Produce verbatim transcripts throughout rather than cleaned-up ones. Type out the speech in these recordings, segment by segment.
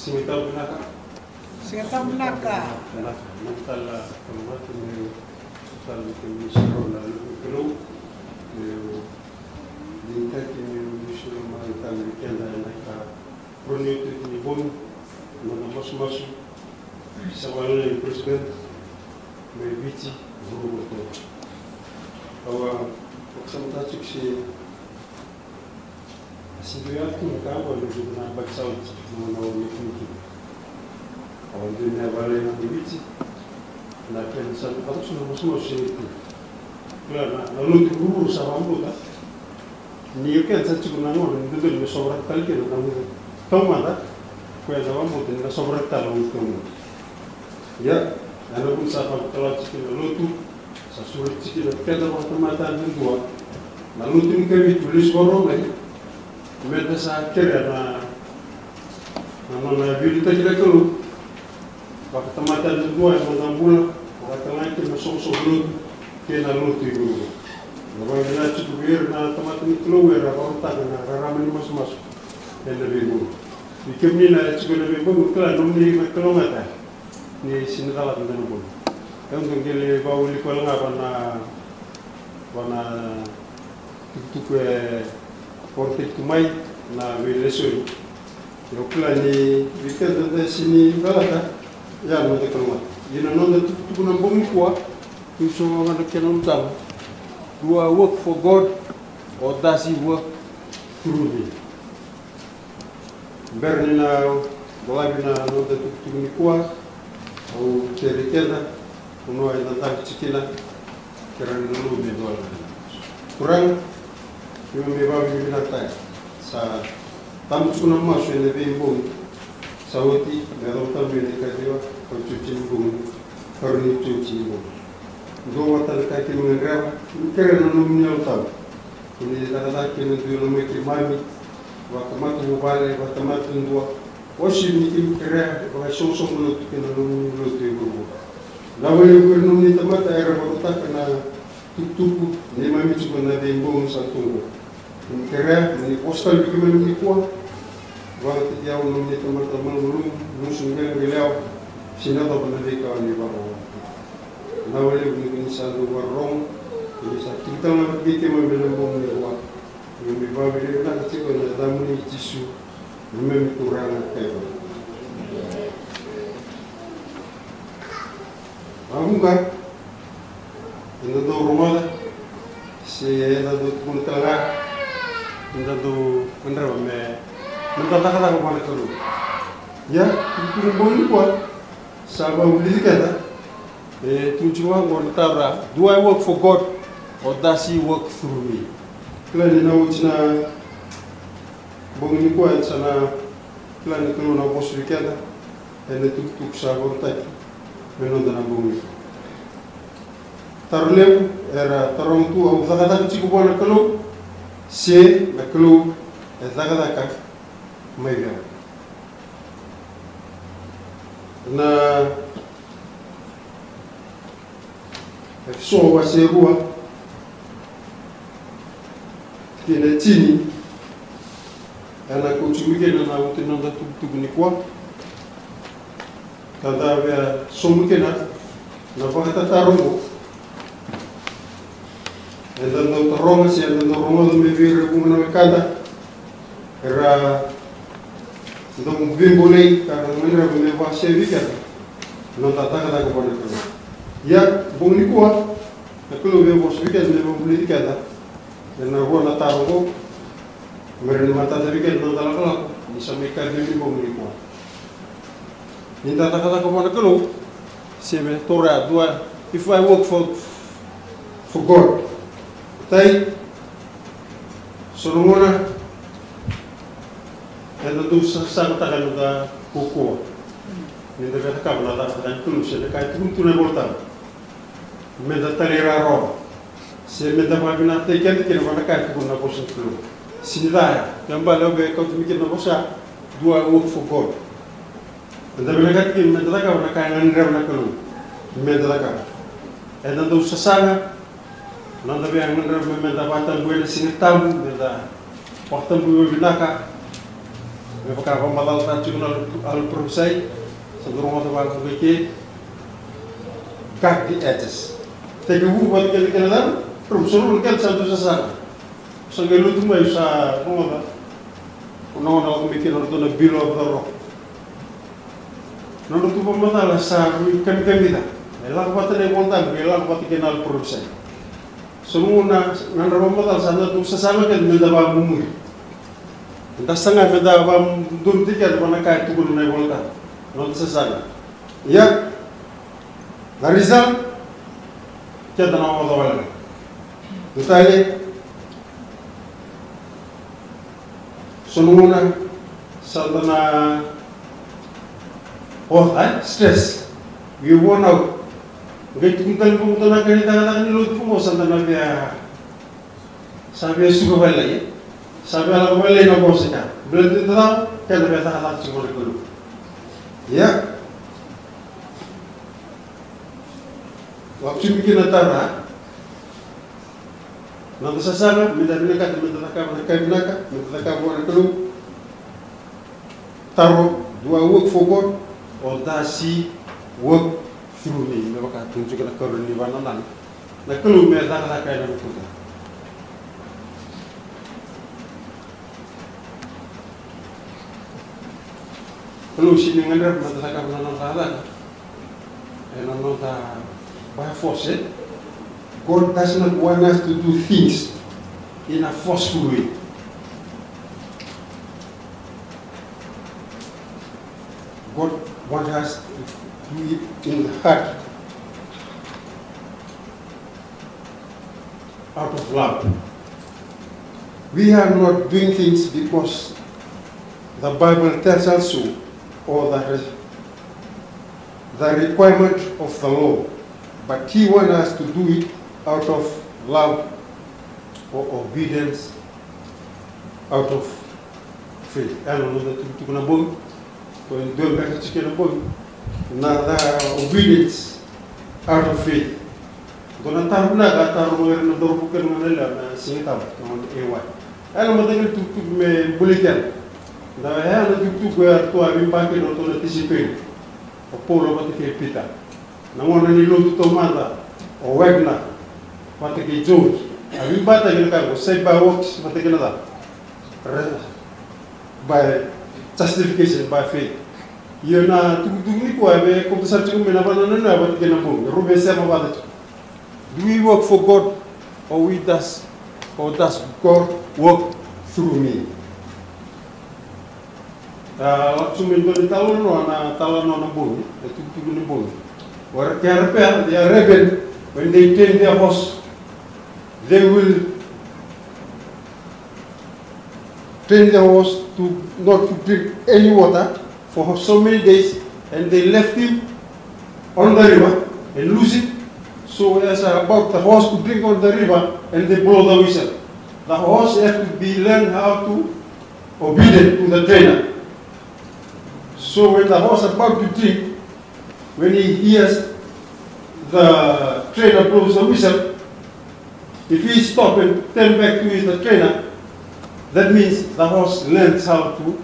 Siga Tabu vinaka. Siga Tabu vinaka. Vinaka. Noqu tale na kalougata meu tale ni kemuni sa rau na luve ni Kalou. Meu digitaki meu dusi loma na tale vei keda ena ika rua ni iotioti ni bogi, na noda masumasu. Sa vale na President mai Viti, vuravura taucoko. Au a vakasamataka tiko se A sega ni dua tu na ka qo, me dua na baki sauti, na, na, na, na, na. Au dua na vale na Viti, na kena sa, au sa na masumasu sega tu. Kila na, na lotu vuravura sa vakabauta. Ni o keda sa tiko na gauna, ni dodonu me sovaraka tale kina na gauna taumada, koya sa vakabauta ni na sovaraka tale na gauna taumada. Ia, ena vuna sa vakatalataki na lotu, sa sureti tiko na keda vakatamata yadudua. Na lotu ni Kavitu lesu vakarua mai, meda sa kerea na, na nona veiliutaki na Kalou. Vakatamata yadudua, e noda bula, vakatalega kina na soqosoqo lotu kei na lotu i vuravura. Na vakavinavinaka tiko vei ira na tamata ni Kalou era vakarautaka na rarama ni masumasu ena veibogi. Vei kemuni na tiko ena veibogi, kila nomuni na kalougata. Ni sega ni calata na bogi. Au dau qai lai vakawilika wale ga vua na, vua na tukutuku e vakarautaki tu mai na veilesoni. Au kila ni vei keda da sega ni calata, ia noda kalougata. Ia na noda tukutuku na bogi nikua, ni so ga na kena ulutaga. Do I work for God or does he work through me? Bera ni na dolavi na noda tukutuku nikua, au kerei keda, vanua eda tiko kina, kerea na Kalou me dolavi. Turaga, keimami vakavinavinakataka. Sa tabu tiko na masu ena veibogi. Sa oti, me yacova tabu ena ikaciwa, ka iotioti ni bogi, karua ni iotioti ni bogi. Dua vata na ka keimami gadreva, keimami kerea na nomuni Yalo Tabu. Ni cakacaka kei na dui lomai keimami, vakamatavuvale, vakatamata yadua. Osi ni keimami kerea, vakaisoqosoqo lotu kei na nomuni lotu e vuravura. Vinaka vakalevu vei ira na nomuni tamata era vakarautaka na tukutuku neimami tiko ena veibogi sa tu qo. Keimami kerea, ni vosa tale vei keimami nikua. Vakataki au na nomuni tamata malumalumu, gusu, qele, qelewa, sega ni yacova na veika o ni vakarorogo. Vinaka vakalevu ni ko ni sa dau vakarorogo, ni sa tiko tale ga vata kei keimami ena bogi nikua. Keimami vakavinavinaka tiko ena yacamuni Jisu, neimami Turaga ka iVakabula. Vakavuqa, eda dau rogoca, se eda dau tukuna tale ga, eda dau gadreva me, meda cakacaka vua na Kalou. Ia, tukutuku bogi nikua, sa vakavulici keda, e, tu tiko ga qo na taro, do I work for God or does he work through me? Kila ni na oti na bogi nikua, e sa na, kila ni Kalou na vosa vei keda, ena tukutuku sa vakarautaki me noda na bogi nikua. Taro levu era taroga tu, au cakacaka tiko vua na Kalou, se na Kalou e cakacaka mai vei au? Na Efeso wase rua, tikina e tini, ena kauti mai kina na oti ni noda tukutuku nikua. Ka da via sauma kina na vakatataro oqo. Eda dau taroga se eda dau rogoca mai vei ira e vuqa na wekada era dau veibolei ka ra gadreva me vakasevi keda na noda cakacaka vua na Kalou. Ia, bogi nikua, na Kalou via vosa vei keda me vakavulici keda ena rua na taro oqo, me rawa ni matata vei keda na noda lakolako ni sa mai ka vei ni bogi nikua. Ni da cakacaka vua na Kalou, se me taura, do I, if I work for, for God. Tai, so na gauna eda dau sa, sasagataka na noda kaukauwa ni da via cakava na cakacaka ni Kalou, se na ka e tukuna tu na iVolatabu. Meda talairawarawa se meda vakavinakataki keda kina vua na ka e tukuna na vosa ni Kalou. Sega ni ca ya. Kena ibalebale au via kauta mai kina na vosa, do I work for God? Eda vinakata kina meda cakava na ka e gadreva na Kalou meda cakava. Eda dau sasaga, na noda via gadreva me, meda vakatabuya na Siga Tabu, meda vakatabui vakavinaka. Me vaka vakamacalataka tiko na Yalo Parofisai, sa dau rogoca vakavuqa i ke, guard the edges. Tekivu vata kei na kena cava? Rau sa rau na kena sa dau sasaga. Sa qai lotu mai sa rogoca. Ko na gona lako mai kina o ratou na Bill of the Rock. Na nodratou vakamacala sa rui kamikamica. E lako vata na iVolatabu, e lako vata kei na Yalo Parofisai. So na gauna na nodra vakamacala sa da dau sasaga keda me da vakamumuri. Da saga me da vakadodonutaki keda vua na ka e tukuna na iVolatabu. Noda sasaga. Ia, na result, keda na oca wale ga. Dua tale, so na gauna sa da na oca, e, stress. We worn out. Qai tukuna tale vakaoqo na ka ni cakacaka ni lotu vakaoqo sa da na via, sa via suka vale lai, e. Sa via lako vale lai na vosa ka. Baleta ni da cava, keda via cakacaka tiko na Kalou. Ia. Lako tiko mai kina na taro, a. Noda sasaga, me da vinakata, me da cakava na ka vinaka, me da cakava vua na Kalou. Taro, do I work for God or does he work through me? Me vaka tukuna tiko na karua ni vakanananu. Na Kalou me cakacaka ena noqu bula. Kalou sega ni gadreva me da cakava na nona cakacaka ena noda by force, e? God does not want us to do things in a forceful way. God wants us to do it in the heart. Out of love. We are not doing things because the Bible tells us so or the, re- the requirement of the law, but He wants us to do it out of love or obedience, out of faith. Ena noda tukutuku na bogi, ko e dua beka tiko na bogi, na, na obedience out of faith. Dua na taro vinaka a taro mai ira na cauravou kei na goneyalewa na Siga Tabu, na gone A Y. Ena mataqali tukutuku me buli keda. Da, ena tukutuku e ratou a veibakidua na ratou na tisipeli. O Paula vata kei Pita. Na gone ni lotu taumada, o Wagner vata kei George, a veibataki na ka qo, saved by works vata kei na cava? Re- by justification by faith. Ia na tukutuku nikua e kauta sara tiko mai na vakanananu vata kei na bogi, rau veisema vata tiko. Do we work for God or we does, or does God work through me? A, lako tu mai dua na italanoa, na talanoa na bogi, na tukutuku ni bogi. Where Carapel, the Arabian, when they train their horse, they will train their horse to not to drink any water for so many days, and they left him on the river and lose it. So as about the horse to drink on the river, and they blow the whistle. The horse have to be learn how to obedient to the trainer. So when the horse about to drink, when he hears the trainer blows the whistle, if he stop and turn back to his trainer, that means the horse learns how to,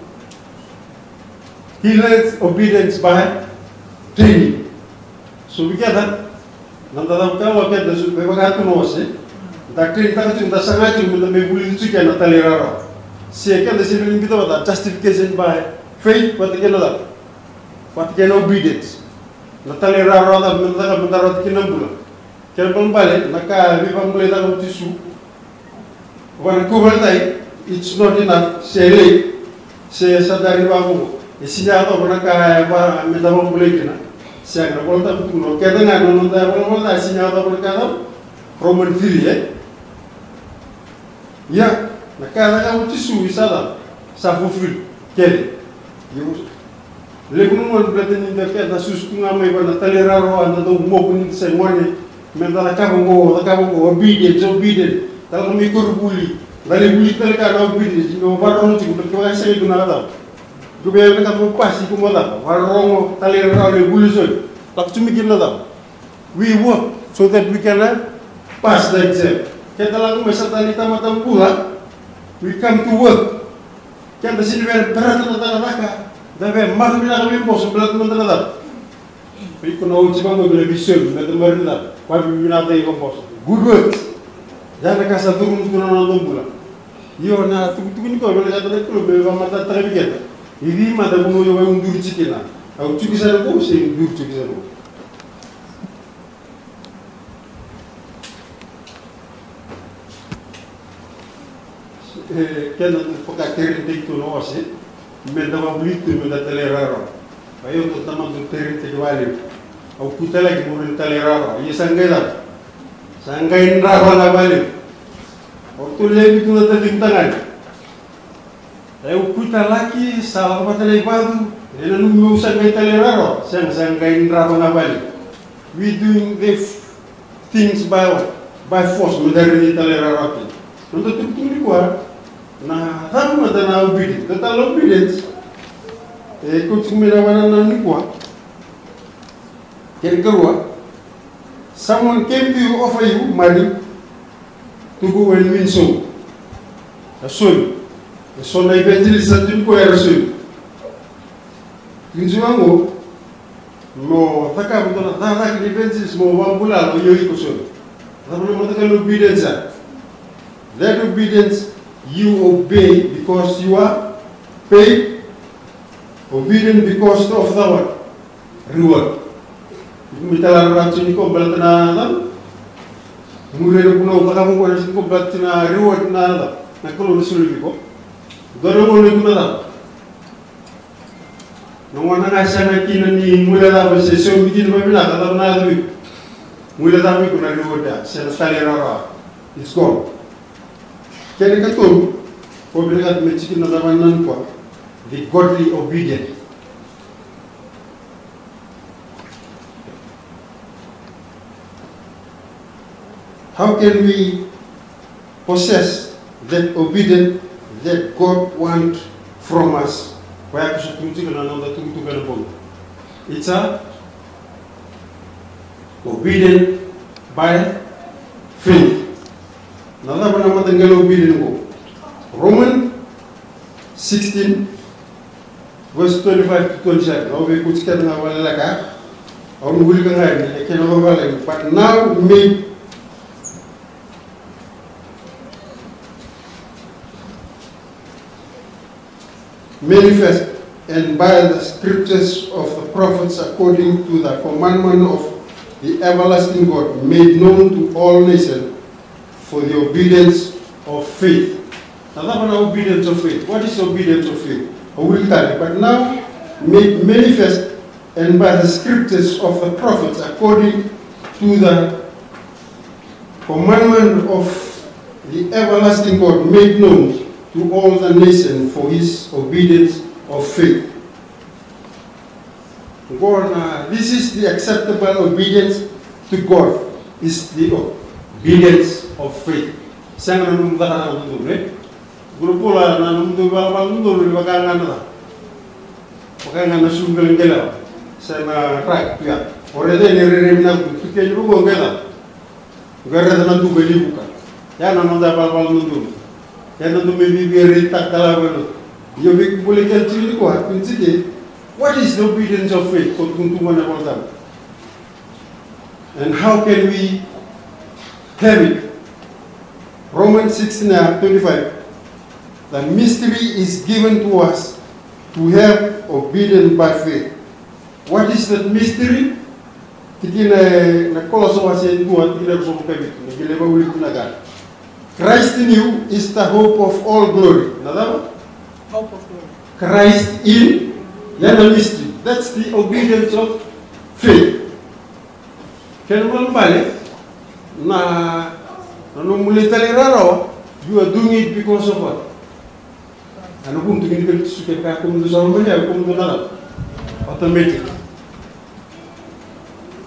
he learns obedience by training. So we get that. Na da cava ka lawa keda su me vaka tu na ose. Da kiditaka tiko, da saga tiko me da mai vulica tiko na talairawarawa. Se keda se vili biuta vata justification by faith vata kei na cava? Vata kei na obedience. Na talairawarawa cava me da caka me da rawata kina na bula. Kena ibalebale na ka e veivakabulai caka o Jisu. Vua na kauveilatai, it's not enough, se lei, se sa dari vakaoqo. E sega ni yacova na ka e va me da vakabulai kina. Sega, na iVolatabu tukuna o keda ga na noda ivalavala ca, e sega ni yacova na ka yacova. Roman three, e? Ia, na ka e cakava o Jisu e sa cava? Sa fulfill kece. Ia, levu na gone baleta ni da keda susu tu ga mai vua na talairawarawa, na dau moku ni da sa gone, me da cakava qo, cakava qo, obedient, obedient. Da lako mai koronivuli, da lai vuli tale ga na obedient, me vakarorogo tiko, baleta kevaka e sega tu na ka cava? Iko via vinakata mo pasi, iko mo cava? Vakarorogo, talairawarawa, lai vuli soli. Lako tu mai kina na cava? We work so that we can, uh, pass the exam. Keda lako mai sa da lai tamata bula, we come to work. Keda sini vei perata na cakacaka, da vei maka vinaka vei boso, perata mada na caka. Vei iko na oti vaqo vei na vision, me da mari na caka. Vei vinaka vei iko boso. Good work. Ya na ka sa curu tu na noda bula. Io na tukutuku ni ko vei na caka na kulo me vamata taka vei keda. Ivi mada kuno io vai unduri tikina. Au tuki sa na ko se unduri tiki sa na ko. E, kena tu vakaterenteki tu na ose, me da vavulici tu me da talairawarawa. Ka io tu tamata tu terenteki valevu. Au kutalaki mo rai talairawarawa. Ia sa qai cava? Sa qai drava ga valevu. O tu levi tu na tacimu tagane. E, au kutalaki sa lako vata na ivacu, e nanumi meu sa qai talairawarawa, sega, sa qai drava ga vale. We doing the f-, things by what? By force, me da rai ni talairawarawa kina. Noda tukutuku nikua, na cava mada na obedience, da tala obedience. E, ko tiko mai na vanua nikua. Kena karua, someone came to you, offer you money to go and win soul. A soli. E so na evangelist sa tiko era soli. Tinju vaqo, mo cakava dua na cakacaka ni evangelist mo vakabula, o iko soli. Cava na mataqali obedience ya? That obedience, you obey because you are paid, obedient because of the what? Reward. Iko mai tala rara tu ni ko baleta na cava? Muri na kuna u cakava ko na siko baleta na reward na cava? Na Kalou na soli iko. Dua na gauna iko na cava? Na gauna ga sega kina ni guilecava se saumi kina vavinaka, cava na yaco vei iko? Guilecava iko na reward ya, se na talairawarawa. It's gone. Kena ikatolu, ko vinakata me tiki na cava na nikua, the godly obedient. How can we possess that obedient that God want from us? Koya ko sa tukutuku na noda tukutuku ena bogi. It's a obedient by faith. Na cava na mataqali obedient qo? Roman sixteen, verse twenty-five to twenty-seven. Au vei kuci keda ga valeleka. Au na wilika ga yani, e kena vavalagi. But now may manifest and by the scriptures of the prophets according to the commandment of the everlasting God made known to all nations for the obedience of faith. Na cava na obedience of faith? What is obedience of faith? Au wilika tale, but now made manifest and by the scriptures of the prophets according to the commandment of the everlasting God made known to all the nation for his obedience of faith. God, uh, this is the acceptable obedience to God, is the obedience of faith. Sega na nomu cakacaka dodonu, e? Guru Paula na nomu dau valavala dodonu ni vaka ga na cava? Vaka ga na suruqele qelewa se na drug tu ya. O raica ni rairai vinaka tu, tu kei ni vaqo qai cava? Qai raica na duka e livuka. Ya na noda valavala dodonu. Ya na dau mai vivia reitaka tale ga na. Io vei kemuni kece tiko nikua, kemuni tiko, what is the obedience of faith? Ko tukuna tu mai na Volatabu. And how can we have it? Romans sixteen, uh, twenty-five. The mystery is given to us to have obedience by faith. What is that mystery? Tikina e na Kolosa wase e dua, tikina e ruasagavulu ka vitu, na qai lai vakavulici tu na ka. Christ in you is the hope of all glory. Na cava? Hope of glory. Christ in, ya na mystery. That's the obedience of faith. Kena ibalebale, na, na nomu lai talairawarawa, you are doing it because of what? A na vuni tu kina kei na suka e kaya, kemudou sa lomani au, kemudou na cava? Automatic.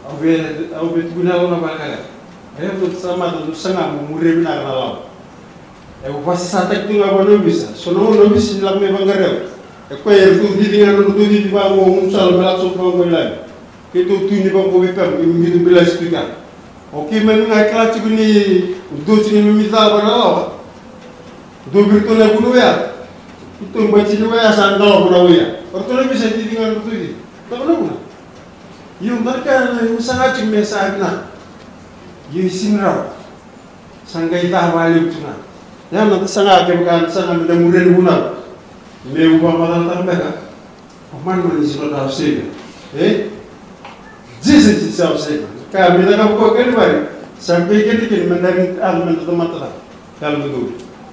Au via, au via tukuna na vakayagataka. E, au sa mata, au saga mo muria vinaka na lawa. E, au vakasasataki tu ga vua na ovisa. So na gauna na ovisa ni lako mai vaqarai au, e koya e ratou cici ga na nodratou cici vaqo, gaunisala me lako sobu vaqo i lami. Keitou tu ni vaqo vei Pema, keimami qai bilasi tu i kea. O keimami ga e kila tiko ni dua tiko na neimami cala vua na lawa. Dua vei iratou na vuniwai ya. Tou bati ni waya sa dalo na waya. Orto na bisa titi nga na tuti. Tako na kuna. Io, daka na saga tiko me sa vinaka. Io, i sini rawa. Sa qai cava levu tu ga. Ia na saga kevaka na saga me da muria ni vunau. Me uva macala taka beka. O mani mani is not our savior. Eh? Jesus is our savior. Ka me da ka ko Kalivari. Sa qai kene kene me da ni al me da tamata. Yalo me dou.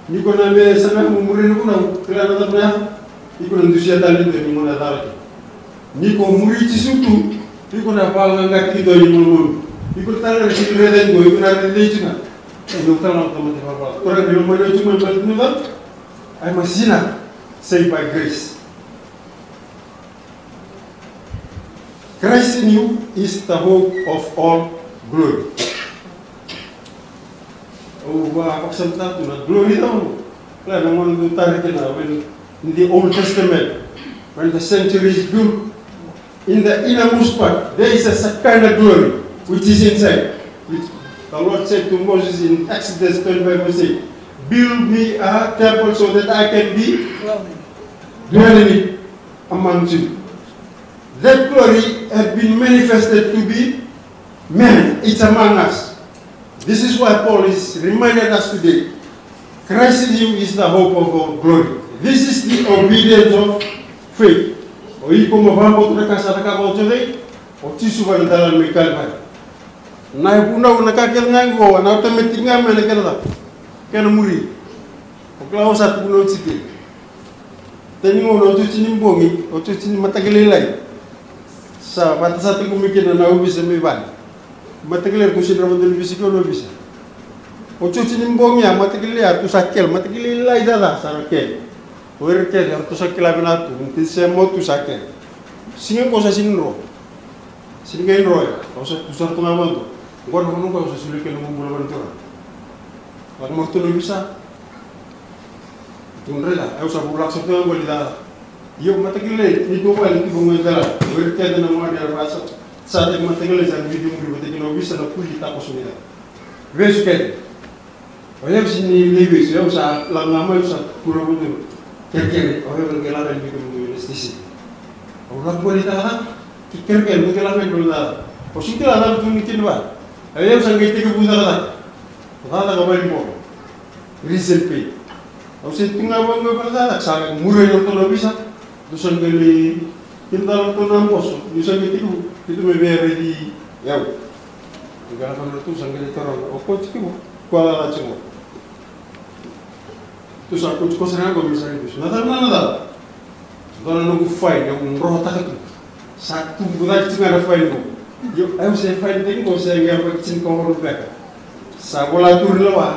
Ni ko na me saga mo muria ni vunau. Kila na tamata. Ni ko na dusia tale ni mo na tara. Ni ko muri Jisu tu, iko na valagagati ki dua ni malumalumu. Iko na tara na sini rere ni ko, iko na rere tu na. Iko tara na tamata valavala. Ko na ni malumalumu tu mai bali tu na. I am a sinner, saved by grace. Christ in you is the hope of all glory. Au vakasamataka tu na glory tau. Kila na gauna dau tara kina when in the Old Testament, when the sanctuary is built, in the innermost part, there is a Shekinah glory which is inside. Which the Lord said to Moses in Exodus twenty-five verse eight, "Build me a temple so that I can be dwelling in it amongst you." That glory had been manifested to be man, it's among us. This is why Paul is reminded us today, Christ in you is the hope of our glory. This is the obedience of faith. O iko mo vakabauta na ka sa cakava o Jisu, o Jisu vaka na dalana mai Kalivari. Na ivunau na ka kece ga qo, na automatic ga mai na kena cava? Kena muri. O kila o sa tukuna o Jike. Tani gauna o tsutsuni bogi, o tsutsuni mataqali lailai. Sa vata sa tiko mai kina na ovisa mai vale. Mataqali era tu sini ra vata na ovisa kina ovisa. O tsutsuni bogi a mataqali era tu sa kele, mataqali lailai caca sa ra kele. O ira kece era tu sa kila vinaka tu, ni se mo tu sa kele. Siga qo sa sini dro. Sini qai dro ya, au sa tu sa tu ga vata. Qo na vanua qo au sa sulu kele na bula vata tu ra. Lako mo tu na ovisa. Tukuna, "Rai la, au sa vulaka sara tu ga qoli ca." Io, mataqali, ni tu vale, ni tu vale, rai la. Oi, keda na gone era vasa. Sa teki mataqali, sa vidi muri vata kina ovisa na kuli takoso ni ca. Vesu keda. O yau sini lai vesu, yau sa lako ga mai, au sa kura vutu. Kerekere, o yau na qai lako yani vei kemudou na station. Au lako qoli cakacaka. Kerekere, au qai lako yani qoli cakacaka. Au sini kila cava tu ni kina vale. O yau sa qai tekivu cakacaka. Cakacaka vale ni boso. Reason pay. Au se tu ga vaqo e vakacakacaka, sa muria na ratou na ovisa. Ratou sa qai lai kidacala ratou na boso. Niu sa qai tekivu, keitou mai via raici au. Qai lako na ratou sa qai lai taroga, o koya tiko, koya cakacaka tiko. Ratou sa koya tiko sara ga qo me sa lai vesu. Na cava na, na cava? Dua na noqu faini au drotaka tu. Sa tubu cake tiko ga na faini qo. Io, au se faini tiko qo se qai yabaki tinikaono beka. Sa vola turaga lewa,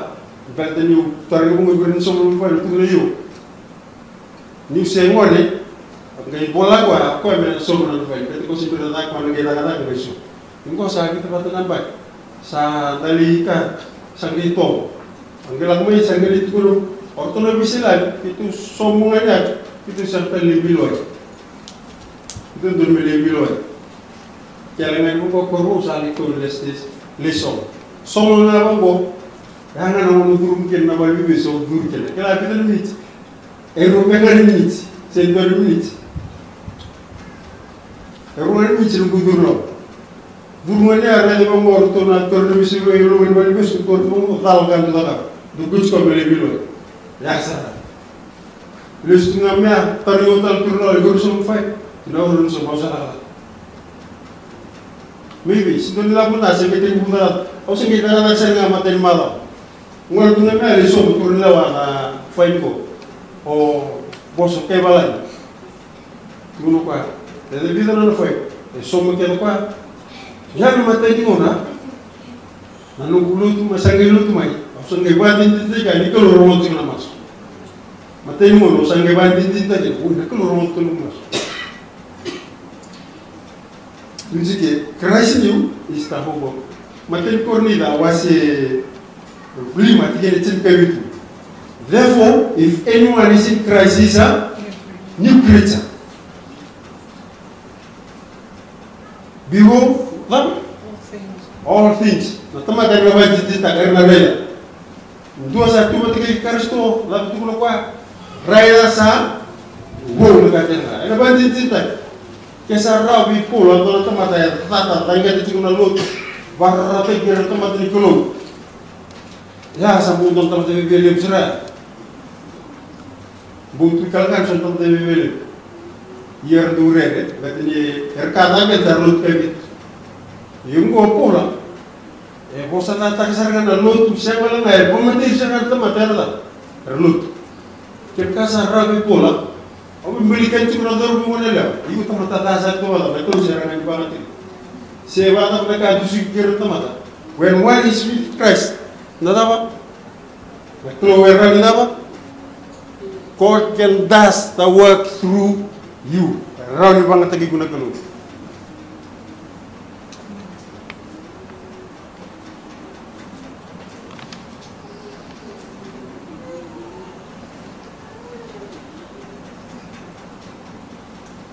baleta niu tarogi koya qori na sobu na faini, tukuna io. Niu se gone, au qai vola koya, koya me na sobu na faini. Baleta koya se bera cake, koya na qai cakacaka qai sobu. Ni qo sa vica vata na yabaki. Sa dali ka, sa qai tovo. Au qai lako mai, sa qai lai tukuna, o ratou na veisilavi, keitou sobu ga yani, keitou sa tale lai veilewai. Keitou donu me lai veilewai. Kele ga ni vaqo ko rau sa lai kau lai stage, lai sogo. Sogo ga vaqo, ya ga na gauna curu mai kina na vale ni vesu, curu kina. Kele vica na miniti. E rua beka na miniti, se dua na miniti. E rua na miniti na noqu curu loma. Curu ga ni a raica vaqo o ratou na turaga na vesu, e rua na vesu, o ratou na cala ka dua caka. Dou kauti koya me lai veilewai. Ya sara. Lesu tu ga mai ya, tarogi au tale turaga, e qori sobu na faini? Au tukuna, au sa cakacaka. Maybe, se dua ni lavo na, se qai tekivu cakacaka. Au se qai cakacaka sara ga matai ni macawa. Gole tu ga mai ya, lai sobu turaga lewa na faini qo. O boso kei valagi. Tukuna o koya, e vica na nona faini? E sobu kece o koya. Ya na matai ni gauna. Na noqu lotu mai, sa qai lotu mai. Au sa qai vakadinadinataka ni Kalou rogoca tiko na masu. Matai ni gauna au sa qai vakadinadinataka, oi, na Kalou rogoca tiko na masu. Ni jike, Christ in you is the hope of. Matai ni Korinica wase lima, tikina tinikavitu. Therefore, if anyone is in Christ, he is a new creature. Behold, cava? All things. Na tamata era na vakadinadinataka, era na raica. Dua sa tu vata kei Karisito, cava tukuna o koya? Raica sa vou na ka kece ga. Ena vakadinadinataki. Ke sa rawa vei Paula, dua na tamata e cata, caqeta tiko na lotu, vakarautaki ira na tamata ni Kalou. Ia sa bau dua na tamata veiveileu sara. Bau tu kala ga so na tamata veiveileu. Ia era dau rere, baleta ni era ka caqeta era lotu ka vitu. Ia oqo o Paula. E vosa na taka sara ga na lotu, sega wale ga, e vakamatei sara ga na tamata era la, era lotu. Kevaka sa rawa vei Paula, au vei buli kani tiko na cauravou gone yalewa, iko tamata ca sara tu vata, na Kalou sara ga ni vakamatei. Se vata na ka dusi kira na tamata. When one is with Christ, na cava? Na Kalou e rawa ni cava? God can does the work through you. Rawa ni vakamatei iko na Kalou.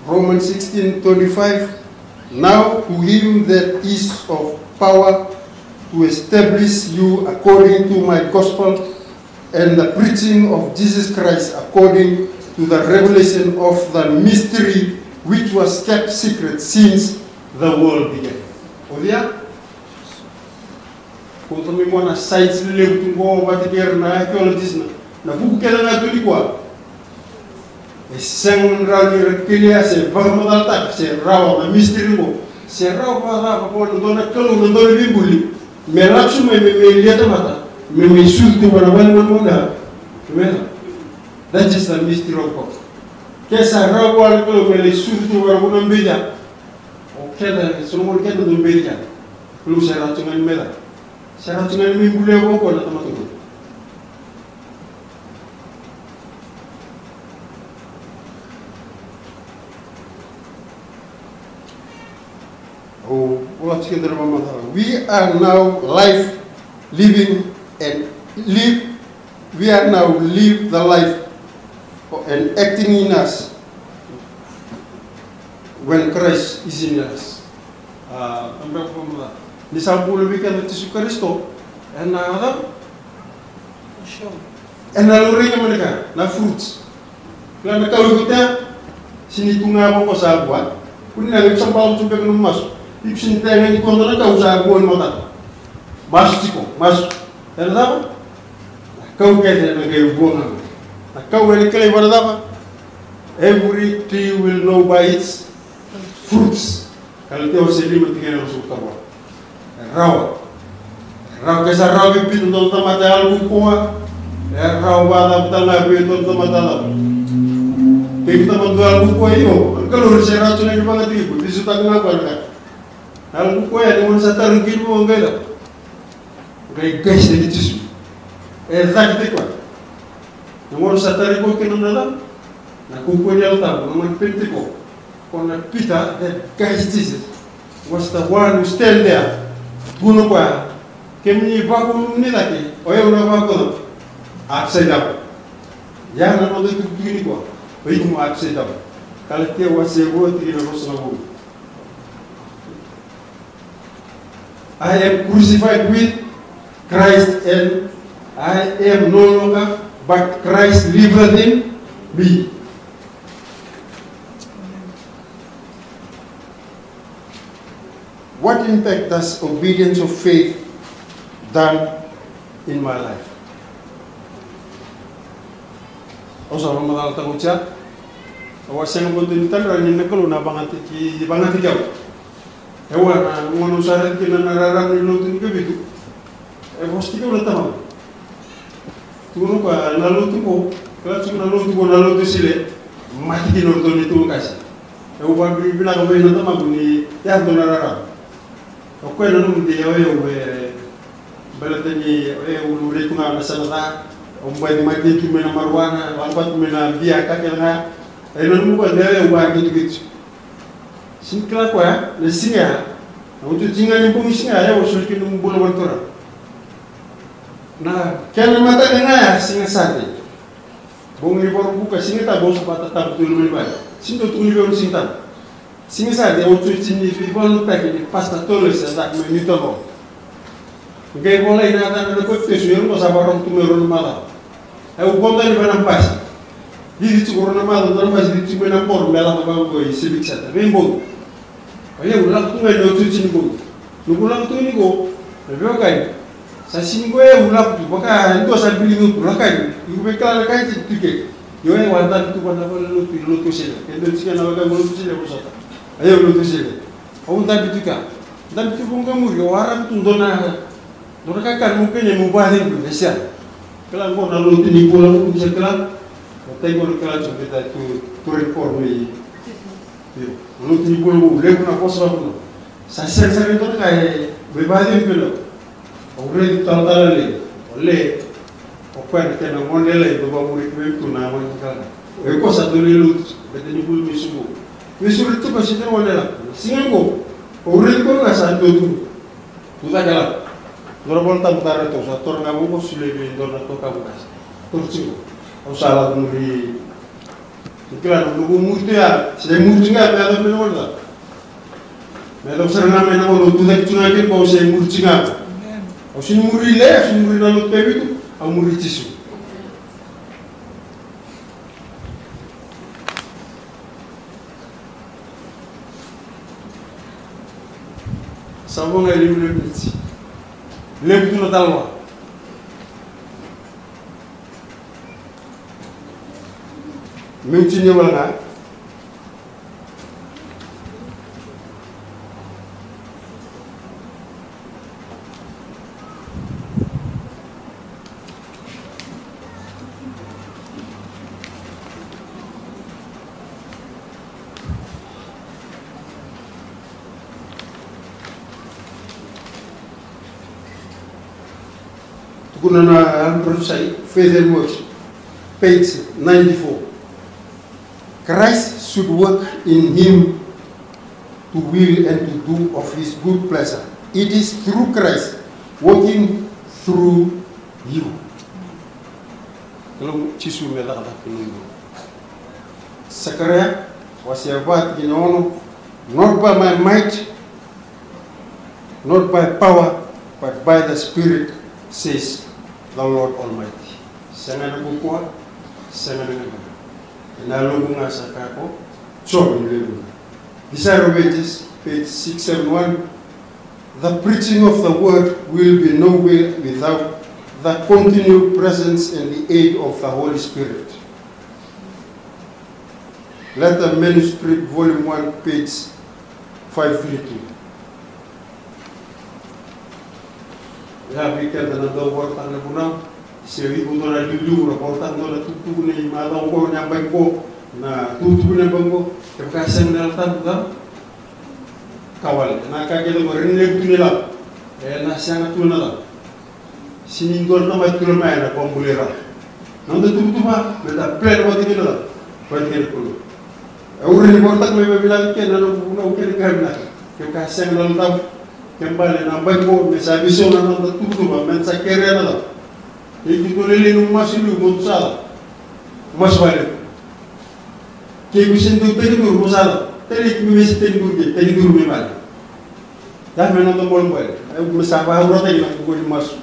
Romans sixteen twenty-five. Now to him that is of power to establish you according to my gospel and the preaching of Jesus Christ according to the revelation of the mystery which was kept secret since the world began. O cei? Ko tamai mo na science lelevu tu qo vata kei ira na archaeologist na, na vuku kece ga tu nikua. E sega ni rawa ni ra kelia se vakamacalataka se rawa na mystery qo. Se rawa vakacava ko na dua na Kalou na dua na veibuli me lasu mai me mai lia tamata me mai sucu tu vana vale manumanu ya. Amen. That is the mystery of God. Ke sa rawa vua na Kalou me lai sucu tu vana vuna beica. O keda, so na gone keda dau beica. Kalou sa rawa tu ga ni me ca. Sa rawa tu ga ni me bulia vua ko na tamata qo. Oh, we are now life living and live, we are now live the life and acting in us when Christ is in us. Ah, ni sa bula vei keda Jisu Karisito, ena cava? Ena laurai na manuka, na fruits. Kila na kau iko tea, sini tu ga vaqo sa vua. Kuni na iko sa bau tu beka na masu. Iko sini tea ga ni koto na kau sa vua ni matata. Masu tiko, masu. Ena cava? Na kau kece na qai vua ga. Na kau ena kilai vua na cava? Every tree will know by its fruits. Kalatia wase lima tikina ruasagavulu ka va. E rawa. E rawa ke sa rawa vei Pita dua na tamata e yalo vukua. E rawa vakacava tale ga vei dua na tamata yalo. Kei tamata dua yalo vukua io. Kalou se rawa tu na ni vakatikiko. Visutaka ga vua na ka. Yalo vukua ya ni gona sa taro kina mo qai cava. Qai qai se ni Jisu. E caki tiko. Na gona sa tari ko kina na cava. Na kukua ni Yalo Tabu, na gona Penitiko. Ko na Peter, that guys Jesus, was the one who stand there. Tukuna o koya, kemuni vakaununi cake, o yau na vakauna upside down. Ya na noda itukutuku nikua, o iko mo upside down. Kalatia wase rua tikina ruasagavulu. I am crucified with Christ, and I am no longer, but Christ liveth in me. What impact does obedience of faith done in my life? Au sa vakamacalataka oti ya. Au a sega vakadua ni tadra ni na Kalou na vakayagataki, vakayagataki au. E vua na gauna au sa raica kina na rarama ni lotu ni Kavitu. E vosa tiko na tamaqu. Tukuna o koya na lotu qo, kila tiko na lotu qo na lotu sile, mate kina o ratou na ituqasi. Au vakavinavinaka vei na tamaqu ni yaco na rarama. O koya na nomu dei o yau e baleta ni o yau rai tu ga na sana ca, au baci mate tu mai na marijuana, lako tu mai na bia, ka kece ga. E na nomu koya dei o yau vakavinavinaka. Sini kila koya na siga ya, na iotioti ga ni bogi siga ya, au soli kina nomu bula vata na Turaga. Na kena mataka ga ya siga Sade. Bogi ni Vakaraubuka, Siga Tabu au sa vata tabu tu e loma ni vale. Sini dau tukuni vei au na Siga Tabu. Siga Sade au iotioti ni veivakalotutaki ni Pastor Toles e caka mai Newton Hall. Qai volai na yacana na papitaiso, ia au sa vakarau tu mai rua na macawa. Au vodo yani vei na basi. Cici tiko rua na macawa, dua na macawa cici tiko mai na board me lako vaqo i Civic Centre. Vei board. O yau lako tu ga ina otioti ni board. Noqu lako tu ni qo, na veiwekani. Sa sini qo e au lako tu, vaka e dua sa biliga tu, lako yani. Iko vei kila na ka e tiko tu ke. Io e au a dabe tu vua na valenilotu, lotu Wesele. Ke dua tiko na vaka lotu Wesele, vosota. A yau lotu Wesele. Au dabe tu ka. Dabe tu vaqo muri, au a ravu tu dua na, dua na kakana meu kania meu vacegu, e sega. Kila qo na lotu ni bula, au sa kila. Au tai qo na kila tu, beta tu, tu record me. Io, na lotu ni bula, au levu na vosa vaqo. Sa sega sara ni dua na ka e, me vacegu kina. Au raici talatala Lei, o Lei, o koya na kena gone lailai, dau vakamuri kemuni tu na gone kekala. O iko sa dau lai lotu, beta ni bula mai Suva. Mai Suva tu ka sega ni gone lailai. Siga qo, au raici koya ga sa dau tu. Tu cake lako. Dua na Vola Tabu tara tu, sa taura ga vaqo, solia vei dua na toka vaqo. Taura tiko. Au sa lako muri. Ni kila na noqu muri tu ya, se muri tiko ga me yaco mai na gauna. Me yaco sara ga mai na gauna, au tucake tiko ga kina, au se muri tiko ga. Au sini muri Lei, au sini muri na lotu e vitu, au muri Jisu. Sa vo ga e lima na miniti. Levu tu na talewa. Meu tinia wale ga. Tukuna na Yalo ni Parofisai, Faith and Works, page ninety-four. Christ should work in him to will and to do of his good pleasure. It is through Christ working through you. Kalou Jisu me cakacaka kina. Sakaraia, wase va tikina ono, not by my might, not by power, but by the Spirit, says the Lord Almighty. Sega na kukua, sega na gaga. Ena yaloqu ga sa kaya ko Jiova ni veivuke. Desire of Ages, page six seven one. The preaching of the word will be nowhere without the continued presence and the aid of the Holy Spirit. Letter Manuscript, Volume one, page five three two. Ia vei keda na dau vakarautaka na vunau, se o iko dua na liuliu na vakarautaka dua na tukutuku ni macawa oqo, ni yabaki oqo, na tukutuku ni yabaki oqo, kevaka e sega na Yalo Tabu, ka wale na ka kece oqo, rairai levu tu na ilavo, ena sega tu na cava. Sega ni dua na tamata tu mai ena vakabulai rawa. Na noda tuvatuva meda plan vata kei na cava? Vata kei na Kalou. Au rairai vakarautaka mai vakavinaka kina na noqu vunau kei na ka vinaka. Kevaka e sega na Yalo Tabu, ke bale na yabaki oqo me sa veisau na noda tuvatuva, meda sa kerea na cava? Keitou dau lailai nomu masu liu, mo dou sa cava? Masu vakalevu. Keitou se dau tekiduru, mo sa cava? Taleitaki me se tekiduru, ke tekiduru mai vale. Ia me noda bolebole, au me sa vakavurautaki na kukua ni masu.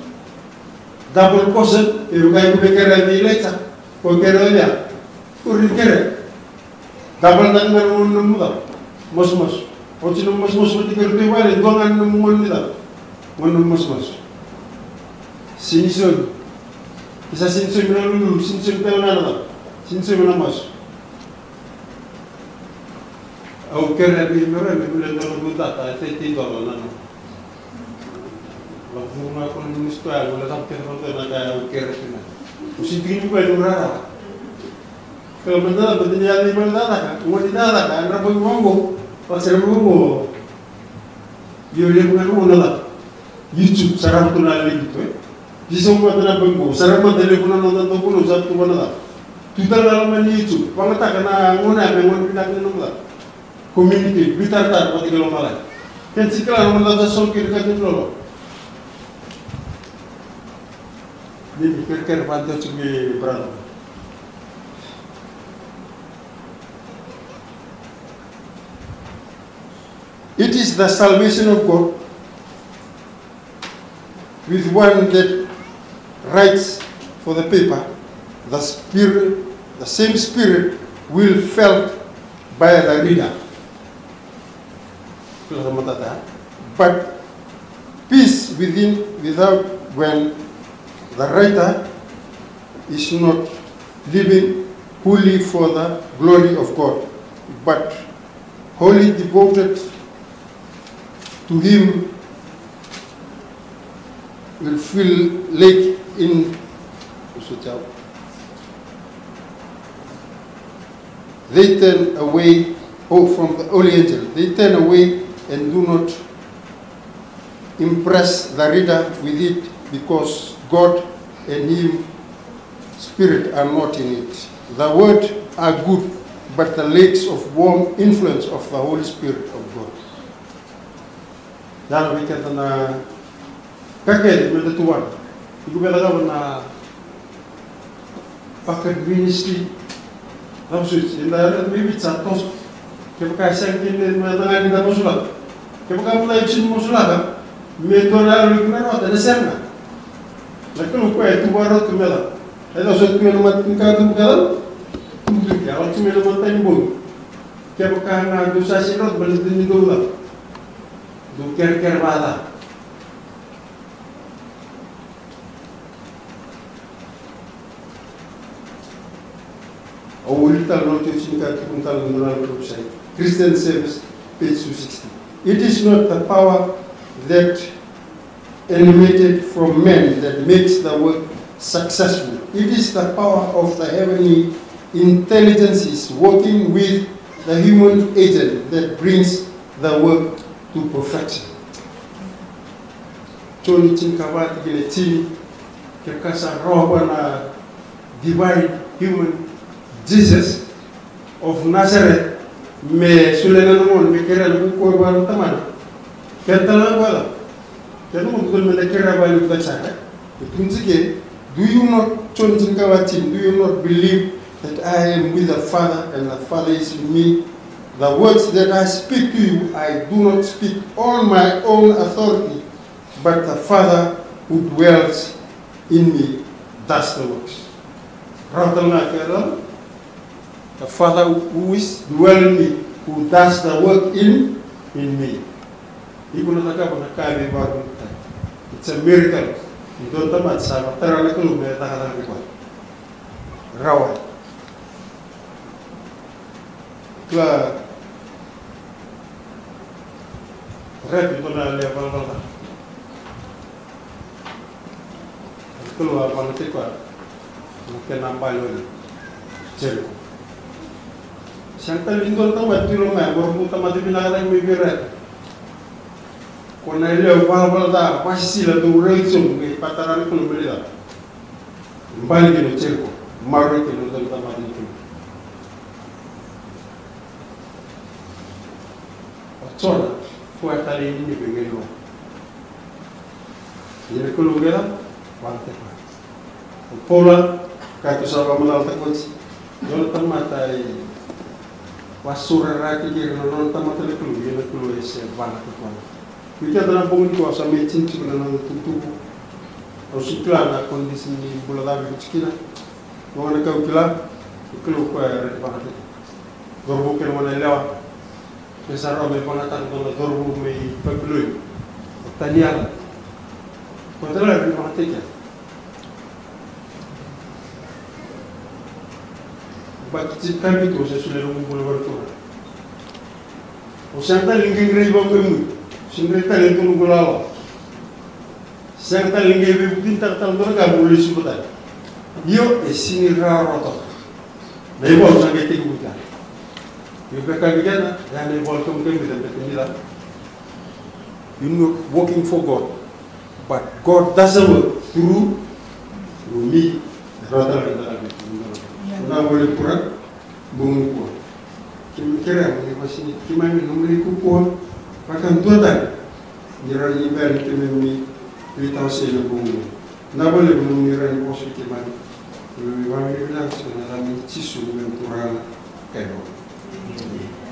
Double portion, e vaka e vei kerea vei Ilaija, ko kerea o cei? Ko ri kerea. Double tale ga na nomu cava? Masumasu. Oti nomu masumasu vata kei iratou i vale, dua ga na nomu gone ni cava? Gone nomu masumasu. Sega ni saumi. Ke sa sega ni saumi na lululu, sega ni saumi tale ga na cava? Sega ni saumi na masu. Au kerea vei ira me vule dua na vutata e thirty dollar na noa. Au vuru ga ko na minisita ya, au lecavu kece vata na ka au kerea kina. Au sega ni tiki ni vukea ni rarawa. Kau mada, mada ni yaco i vale cakacaka, gone ni cakacaka, e dra bau vaqo, au sere vaqo. Io, levu ga na gauna cava? YouTube, sarava tu na levu tu, e. Isa, au mada na bau qo, sarava mada levu na noda dau vunau, sa tu vana cava? Tu tale na loma ni YouTube, vagataka na gauna ya me gauna vinaka ni nomu cava? Communicate, veitaratara vata kei lomalagi. Kena sega ni kila na gauna cava sa soli kina ka ni lolo. Ni kerekere vata tiko, brother. It is the salvation of God with one that writes for the paper, the spirit The same spirit will felt by the reader. But peace within, without, when the writer is not living wholly for the glory of God, but wholly devoted to Him, will feel like in they turn away, oh, from the holy angel. They turn away and do not impress the reader with it, because God and Him Spirit are not in it. The word are good, but the lakes of warm influence of the Holy Spirit of God. Ia na vei keda na ka kece me da tu vata. Iko me cakava na packet ministry. Cava soti, eda yaco mai Viti sa toso. Kevaka e sega kina me da ga ni da masulaka. Kevaka mada e sega ni masulaka, me dua na yalo ni kena rawata, ena sega. Na Kalou koya e tu vakarau tu me cava? E cava soti tu ena mata ni ka tubu ka cava? Tubu tu ke, a lako tu mai na mata ni bogi. Kevaka ga dou sa sega ni rawata, baleta ni dou cava? Dou kerekere vata. Au wilika tale na iotioti ni ka e tukuna tale na nona website, Christian Service, page two sixty. It is not the power that emanated from men that makes the work successful. It is the power of the heavenly intelligences working with the human agent that brings the work to perfection. Joni tinikava, tikina e tini. Kevaka sa rawa na divine human Jesus of Nazareth me solia na nona gauna me kerea na kaukauwa vua na Tamana, keda tale ga koya. Keda mo tukuna me da kerea vua na Turaga. E tukuni tiko, do you not, Joni tinikava tini, do you not believe that I am with the Father and the Father is with me? The words that I speak to you, I do not speak on my own authority, but the Father who dwells in me does the works. Rawa tale ga keda, the Father who is dwelling in me, who does the work in, in me. Iko na cakava na ka e veivakarau. It's a miracle. Ni dua na tamata sa vakatara na Kalou me cakacaka vei koya. Rawa. Kila, Rapi dua na lewe valavala ca. Kalou a vakatekivu na kena bale o Jeriko. Sega tale ni dua na tamata tiko mai, qori bau tamata vinaka cake mai vei Rapi. Ko na lewe valavala ca, vakasisila, dau rai sobu, qai vakatara na Kalou me lai cava? Bale kina o Jeriko, maroroi kina na dua na tamata ni Kalou. O Jona, koya tale i Ninive qai lako. Ia na Kalou qai cava? Vakatekivu. O Paula, ka tou sa vakamacalataka oti, dua na tamata e vakasaurarataki ira na nona tamata na Kalou, ia na Kalou e se vakatekivu. Ni keda na bogi nikua sa mai tini tiko na noda itukutuku. Au sega ni kila na condition ni bula cava iko tiko kina. Qo na ka au kila, na Kalou koya e rawa ni vakatekivu. Cauravou kei na goneyalewa, ke sa rawa me vakayagataka dua na cauravou mai Papiloni, o Taniela. Koya tale e rawa ni vakatekivu. Yabaki tinikavitu au se solia noqu bula vua na Turaga. Au sega tale ni qai rai vakaemuni. Sega ni rai tale e dua noqu lalawa. Sega tale ni qai veivutunitaka tale dua na ka meu lesuva tale. Io, e sega ni rawarawa toka. Na ivola sa qai tekivu tale. Io, beka vei keda, ya na ivola kemukemu beka ni da. You know, working for God. But God doesn't work through, through me. Rawa tale ni da. Na vale pura. Bogi nikua. Keimami kerea mo ni vakasinaiti keimami ena nomuni kaukauwa vakadua tale. Ni rawa ni bera ni keimami veitawasei ena bogi nikua. Vinaka vakalevu nomuni rawa ni vosa vei keimami. Keimami vakavinavinaka tiko ena yaca i Jisu, neimami Turaga ka iVakabula.